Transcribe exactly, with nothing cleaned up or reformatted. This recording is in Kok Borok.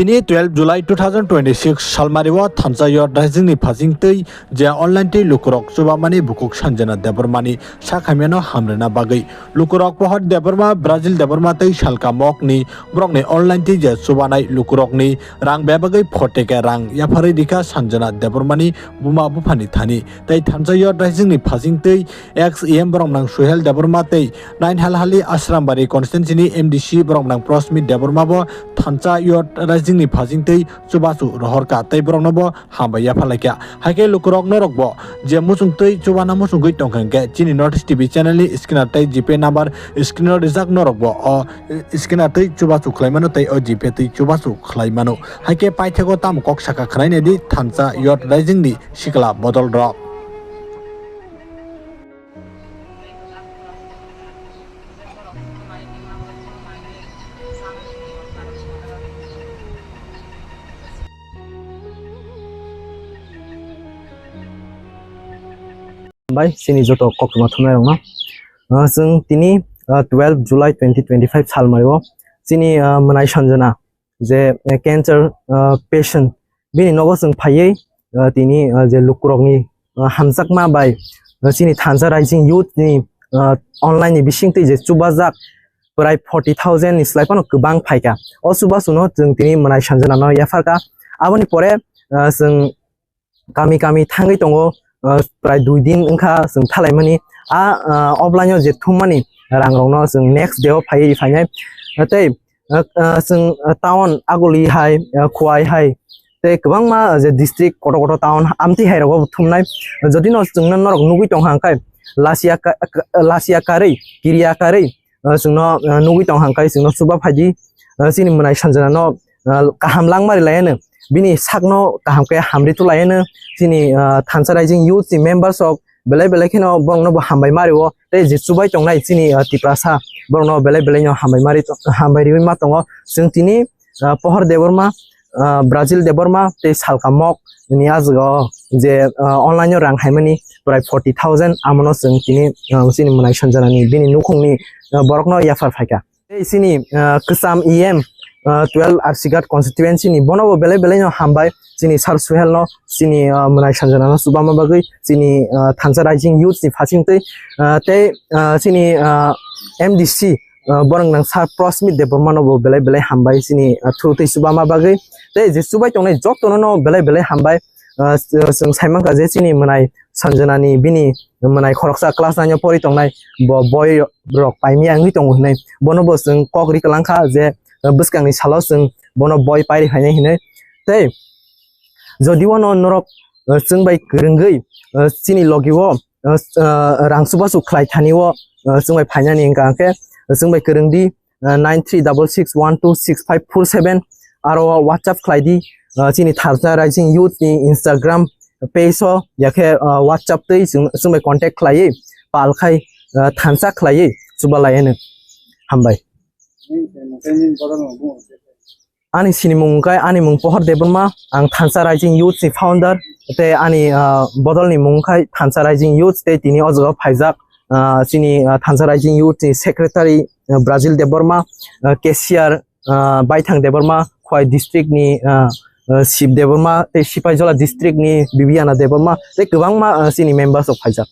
Tini twelve July two thousand twenty-six salmario thansa Youth Rising ni phasing twi je online twi lukurok chubamani bukhuk Sanjana Debbarmani sakhamyano hamrwna bagwi lukurok Pohor Debbarma, Brazil Debbarma tei Salka Mokni borokni online twi je chubanai lukurokni rang bebagwi forty K rang yapharwi rikha Sanjana Debbarmani buma buphani thani. Tei thansa Youth Rising ni phasing twi ex E M borok nang Suhel Debbarma tei Nainhalhali Ashrambari constituency ni M D C borok nang Prosmit Debbarma bo thansa Youth Rising ni phasing twi chubachu rohorkha tei borokno bo hambai yapharlaikha. Haikhe lukurok norok bo je muchung twi chubana muchungwi tongkha hwnkhe chini North East T V channel ni screen tei G Pay number screen o rijak norok bo o screen twi chubachu khlaimano tei o G Pay twi chubachu khlaimano. Haikhe paithakgo tamo kok saka khwnainai di thansa Youth Rising ni sikla bodol rok. Bai, chini joto koktwma thumnairokno. Ah, chwng tini, ah, twelve July twenty twenty-five salmario chini, ah, mwnai Sanjana je, eh, cancer, ah, patient, bini nogo chwng phaiwi, ah, tini, ah, je lukurokni, ah, hamjakma bai, ah, chini thansa Rising Youth ni, ah, online ni bisingtwi je chubajak prai forty thousand ni slai phano kwbang phaikha. O chubachuno chwng tini mwnai Sanjana no yapharkha. Aboni pore, ah, chwng kami kami thangwi tongo, ah, prai dui din wngkha chwng thalaimani. A, ah, offline o je thummani rang rokno chwng next day o phaiwi phainai. Tei, ah, ah, chwng, ah, town Aguli hai, ah, Khowai hai tei kwbangma je district kotor kotor town amtwi hai rogo thumnai. Jodi no chwngno norok nugwi tongkha hwnkhe lasia ka-, ka-, lasia karwi, kiriya karwi, ah, chwngno, ah, nugwi tongkha hwnkhe chwngno chuba phaidi, ah, chini mwnai Sanjana no, ah, kaham langma ri laiano, bini sakno kaham khe hamri tu laiano, chini, ah, thansa Rising Youth ni members rok belai belai kheno borokno bo hambai mario, tei je chubai tongnai chini, ah, Tiprasa borokno belai belai no hambai mari to-, hambai riwi ma tongo. Chwng tini, ah, Pohor Debbarma, ah, Brazil Debbarma tei Salka Mok ni ajwgo je, ah, online o rang haimani prai forty thousand, amono chwng tini, ah, chini mwnai Sanjana ni bini nukhungni, ah, borokno yaphar phaikha. Tei chini, ah, kwcham E M, ah, twelve Arsighat constituency ni bono bo belai belai no hambai chini Sir Suhel no chini, ah, mwnai Sanjana no chubama bagwi chini, ah, thansa Rising Youth ni phasing twi, ah, tei, ah, chini, ah, M D C, ah, borok nang Sir Prosmit Debbarma no bo belai belai hambai chini, ah, through twi chubama bagwi tei je chubai tongnai joto no no belai belai hambai, ah, chwng sai mankha je chini mwnai Sanjana ni bini mwnai khoroksa class nine o pori tongnai bo boi rok paimya wngwi tongo hinwi bono bo chwng kok ri kwlangkha je, ah, bwskangni salo chwng bono boi pairi phainai hinwi. Tei jodi o no norok, ah, chwng bai kwrwngwi, ah, chini logi o, ah, ah, rang chubachu khlai thani o, ah, chwng bai phainani wngkha hwnkhe chwng bai kwrwng di, ah, nine three double six one two six five four seven, aro WhatsApp khlai di, ah, chini thansa Rising Youth ni Instagram page o, yakhe, ah, WhatsApp twi chwng, chwng bai contact khlaiwi pal khai, ah, thansa khlaiwi chuba lai hwno. Hambai. Ani sinimung wngkha, ani mung Pohor Debbarma, ang thansa Rising Youth ni founder, tei ani, ah, bodol ni mung wngkha thansa Rising Youth, tei tini o jaga o phaijak, ah, chini, ah, thansa Rising Youth ni secretary, ah, Brazil Debbarma, ah, cashier, ah, Baithang Debbarma, Khowai district ni, ah, ah, Shiv Debbarma, tei Sipaijola district ni Bibiana Debbarma, tei kwbangma, ah, chini members rok phaijak.